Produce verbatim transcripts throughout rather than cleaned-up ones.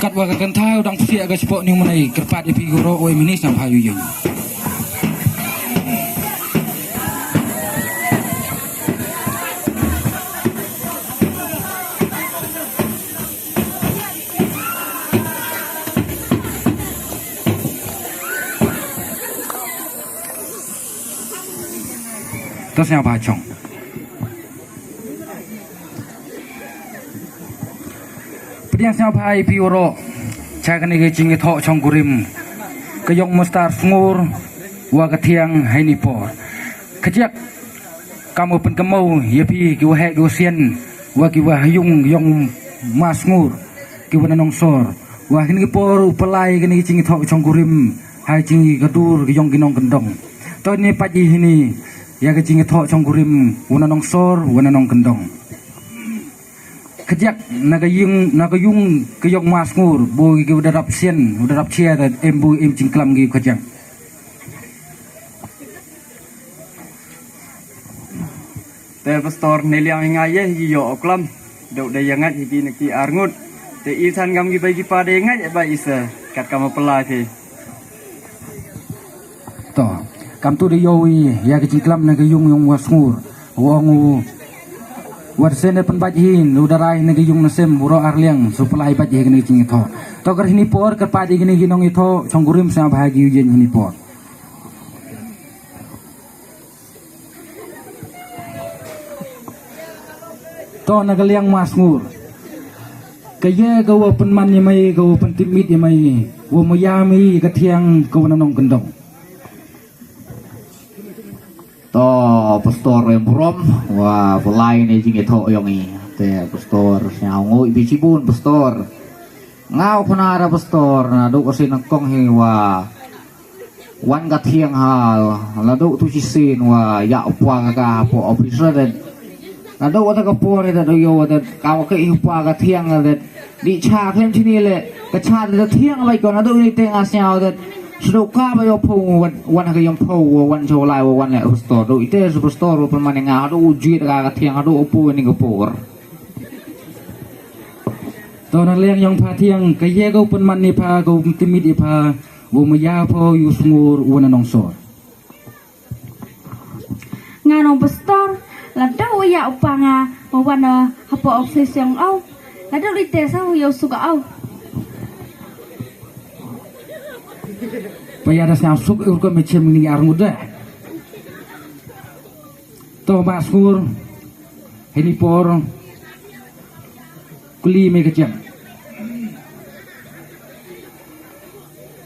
Katwa ka kynthai u dang psiah ka spok ni u mane, kyrpad i phi u ro u em ini sñiawbha u yeng. To sñiawbha chong. Pdiang sñiawbha i phi u ro cha kani ka jingyathoh chong kurim ka yong Mastar Sngur wa ka Thiang heini por. Khajiak kam u pynkynmaw ya phi ki waheh ki wasian wa ki wa ha yung yong Ma Sngur, ki wa na nongsor, wa kini ki por u pynlai kani ka jingyathoh chong kurim ha jingyadur ka yong ki nongkyndong. To ini pait i hini ya ka jingyathoh chong kurim wa na nongsor wa na nongkyndong. Khajiak na ka yung, na ka yung ka yong Ma Sngur, boi ki wa da rap sian, wa da rap chia, da em boi em jingklam ki khajiak. Te pastor, ne liang i nga ye hi yoh u klam. Dooh da yangait hi ki na ki arngut. Te i than kam ki bai ki pa da yangait ba i sa, kat kam u pynlai phi. To, kam tu da yoh i ya ka jingklam na ka yung yong Ma Sngur. Wa ong u, wa da sien da pynbait hi, u da rai na ka yung na sem, u ro ar liang, so pynlai bait hi kani ka jingyathoh. To kar hini por, kyrpad i kini ki nongyathoh chong kurim sñiawbha ki u yeng hini por. To na ka liang Ma Sngur. Ka ye ka wa pynman ya mei, ka wa pyntipmit ya mei, wa maya mei ka Thiang ka wa na nongkyndong. To pastor em burom, wa pynlai ni jingyathoh yong i. Te pastor, sñiaw ngooh i phi chibun pastor. Nga u khana ra pastor, nadooh ka sien nyngkong hi wa wan ka Thiang ha, nadooh tu chisien wa ya u pa ka ka hapoh office ra det. Nadooh wa ta ka por i det, dooh yoh wa det, ka wa ka i u pa ka Thiang ra det. Di cha khlem chini le, ka cha det Thiang bai ko, nadooh ini te nga sñiaw det. Sdooh ka bai yoh pho wan, wan ha ka yong pho, wa wan cha wa lai, wa wan le pastor. Dooh ite su pastor, wa pynman nga, dooh u jied ka ka Thiang, dooh u po ini ka por. To na liang yong pha Thiang, ka ye ka u pynman ni pha, ka u pyntipmit i pha, wa maya pho ya u Sngur wa na nongsor. Nga nong pastor, la dooh ya u pa nga, wa wan, eh, hapoh office yong o. La dooh ite sa u yoh suk o. Pa ya da sñiaw suk ur ko me chem ni arngut da. To Ma Sngur, hini por, kuli me ka jam.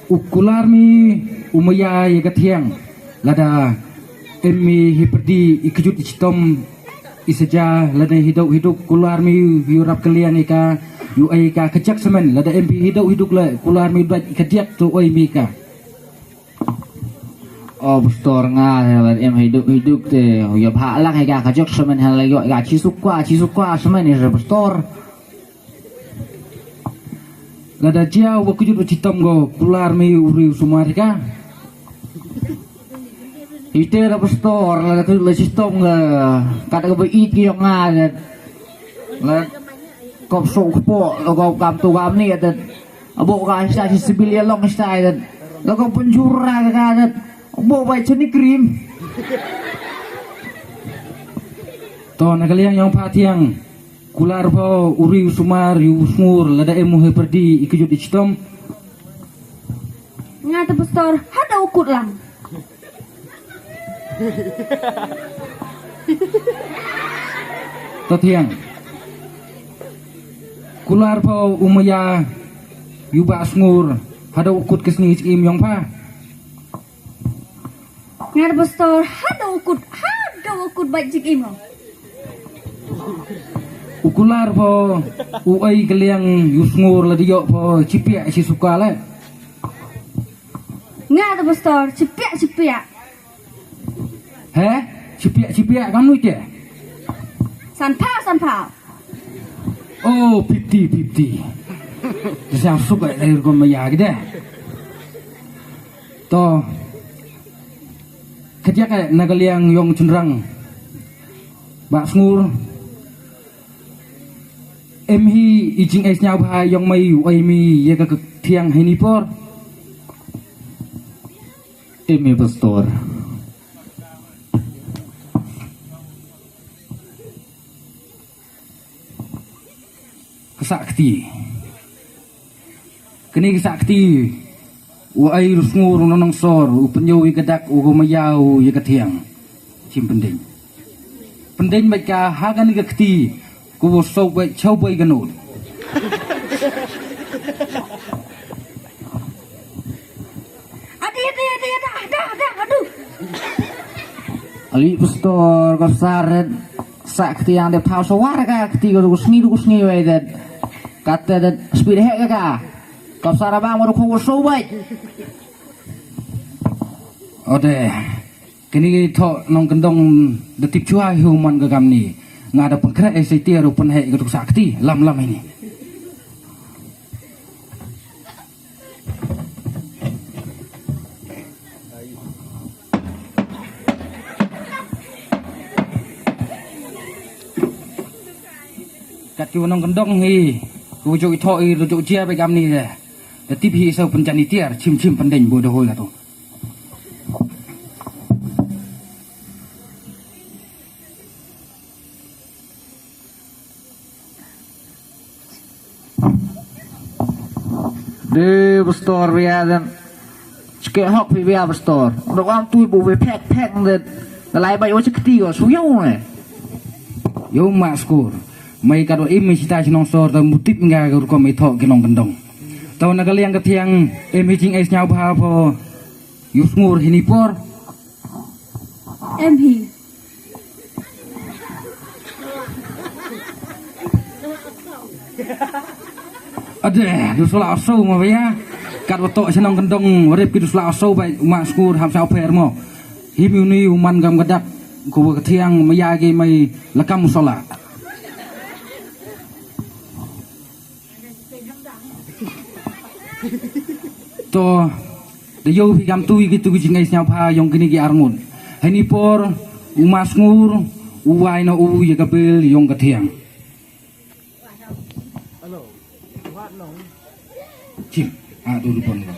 U kular mi u maya ya ka Thiang, lada em mi hi pyrdi i kjut i chitom i saja, lada hi duk hi duk kular mi u rap kaliang i ka, u ai ka kajak semen, lada em hi duk hi duk le kular mi bait i kajak to ai mi ka. O pastor nga, lada em hi duk hi duk te, u ya bha lak hi ka kajak semen, hal yoh ka chisukwa, chisukwa semen i re pastor. Lada jia wa kjut wa chitom ko, kular mi u ri u sumar ka. Ite ra pastor, lada kjut la chitom ka, kat ka ba it ki yong nga, la kop sok kpo, la kop kam tu kam ni, da. Abo ka sa si sibil ya long sa, da. La kop pynjur ra ka, da. Abo bai chani krim. To na ka liang yong pha Thiang. Kular pho u ri u sumar ya u Sngur, lada em u hi pyrdi i kjut i chitom. Nga te pastor, hada u kut lang. To Thiang. Kular pho u maya ya u Bah Sngur, hada u kut ka sngi i chikim yong pha. Nga da pastor, hado u kut, hado u kut bait jik imo. U kular pho, u ai ka liang, u sngur la dioh pho, chipiak chi suka le. Nga da pastor, chipiak, chipiak. He? Chipiak, chipiak, kam nu che? Sanphaw, sanphaw. Oh, fifty fifty. Te sa suk ai dei rukom maya ki de. To. Khadiak ai na ka liang yong chynrang. Bah Sngur. Em hi i jingai sñiawbha yong mei u ai mi ya ka thiang heini por. Em hi pastor. Ka sah kti. Kani ka sah kti. U ai u sngur u nongsor, u pynyoh i ka dak, u ko maya u ya ka thiang. Chim pyndeng. Pyndeng bait ka ha kani ka kti, ko wo sop bait chau bait ka nud. Adi, adi, adi, adi, adi, adi, adu. Ali pastor, ko saret. Sah kti yang de phaw sawar ka kti ko du sngi du sngi wei de. Kata de speed hek ka. Ko sara ba mo du ko so wei. Ode. Kini tho nongkyndong de tip chwa hu man ka kam ni. Nga da pengkhreh ai sai tiar u pynhek ka du sah kti lam lam ini. Kat ki wa nongkyndong hi, ki wa jooh i thoh i, wa jooh jia bait kamni de. Da tip hi sa u pynjan i tiar, chim chim pyndeng bo da hoi ka tu. De pastor bia den. Chke hok phi bia pastor. Dok am tui bu be phek phek den. Nalai bai wa chkti ko su yow ne. Yow ma skur. Mai ka do im mi chita chnong sor ta mutip nga ka rukom i thok ki nongkyndong. Tau na ka liang ka thiang, em hi jingais sñiawbha pho. Yow sngur hini por. Em hi. Ade, du sula oso mo bia. Kat wa toh chnong kyndong, wa rep ki du sula oso bai, u ma skur hap sa pher mo. Him uni u man kam ka dak, ko wa ka thiang maya ki mai lakam sula. To, da yow phi kam tui ki tu ki jingais sñiawbha yong kini ki arngut. Hini por, u ma sngur, u wai na u ya ka bel yong ka thiang. Chim, a du du pon ko.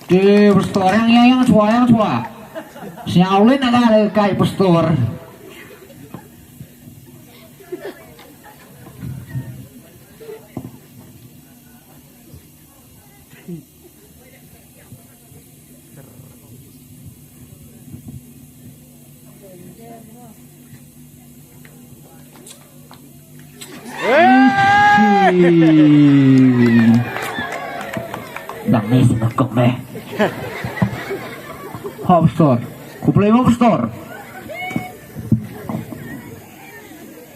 Te pastor yang, yang, yang chwa, yang chwa. Sñiaw le na ka le kai pastor. Dang ni sumangkop eh. Hop store. Ku play mo store.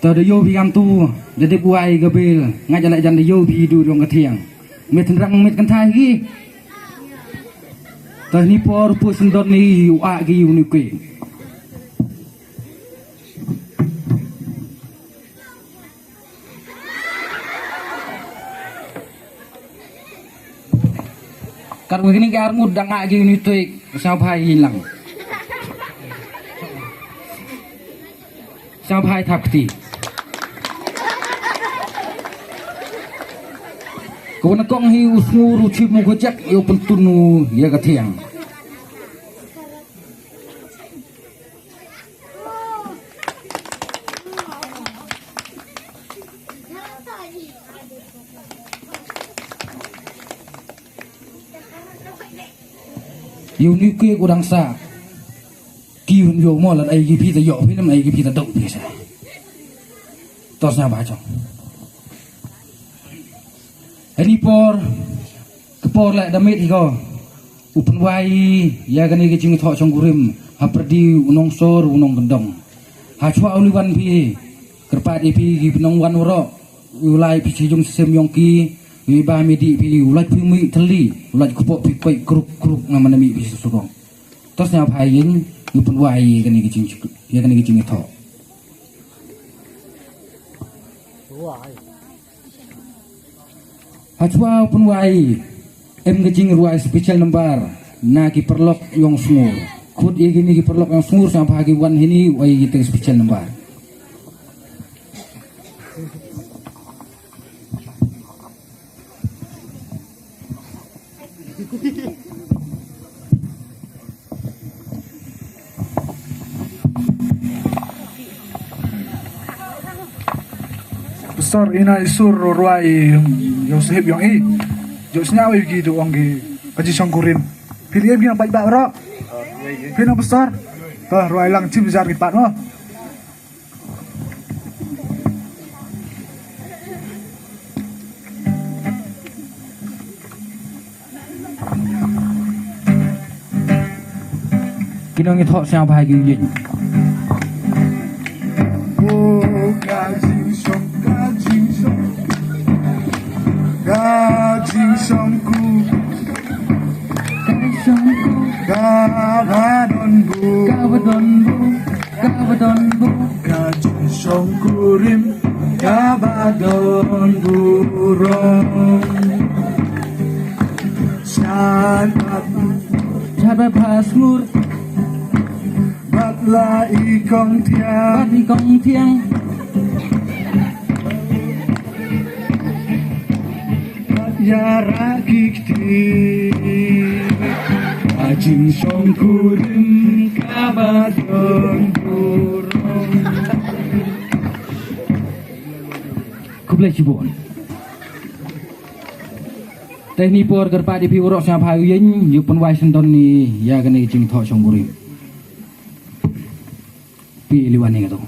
To da yow phi kam tu, da dep u ai ka bel, nga jala jan da yow phi du yong ka thiang. Met tynrang met kynthai ki. To ni por pu sendot ni u a ki u ni ki. Kat wa kini ka arngut dang a ki u ni tuik, sñiawbha i lang. Sñiawbha i thap kti. Ka wa na kong hi u sngur u chip mu ka jak, yow pyntun u ya ka thiang. Yow ni ke ko dang sa. Ki hun yow mo lan ai ki phi ta yoh phi nam ai ki phi ta dong phi sa. Tos na ba chong. Heini por, ka por le da miet hi ko. U pynwai ya kani ka jingthoh chongkurim hapyrdi u nongsor u nongkyndong. Hachwa u liwan phi, kyrpad i phi ki nongwan waroh, u lai phi chi jong chi sem yong ki, u ba mi di phi, u lai phi mi thylli, u lai kpoh phi peit kruk kruk nga mana mi phi susukong. Tos na phai yin, u pynwai ya kani ka jing, ya kani ka jingthoh. Hachwa u pynwai, em ka jingrwai special number na ki paralok yong Sngur. Khut ya kini ki paralok yong Sngur, sngap ha ki wan heini, wai ki te special number. Pastor, ina i sur rwai yong sahib yong i. Jooh sñiaw i ki tu ong ki ka jingchongkurim. Phi li em ki na pait ba ro. Phi na pastor. Ta rwai lang chim jar ki pat mo. Ki nongthoh sñiaw bha ki u yin. O ka jingchong, ka jingchong, ka jingchong ku. Ka jingchong ku. Ka ba don bu. Ka ba don bu. Ka ba don bu. Ka jingchongkurim, ka ba don burom. Chat bad, chat bad pha Sngur. Bad la i kong thiang. Bad i kong thiang. Bad ya ra ki kti. Ka jingchongkurim ka ba don burom. Khublei chibun. Te heini por kyrpad i phi waroh sñiaw bha u yin, u pynwai syndon ni ya kani ka jingthoh chongkurim. Phi li wan ni ka tu.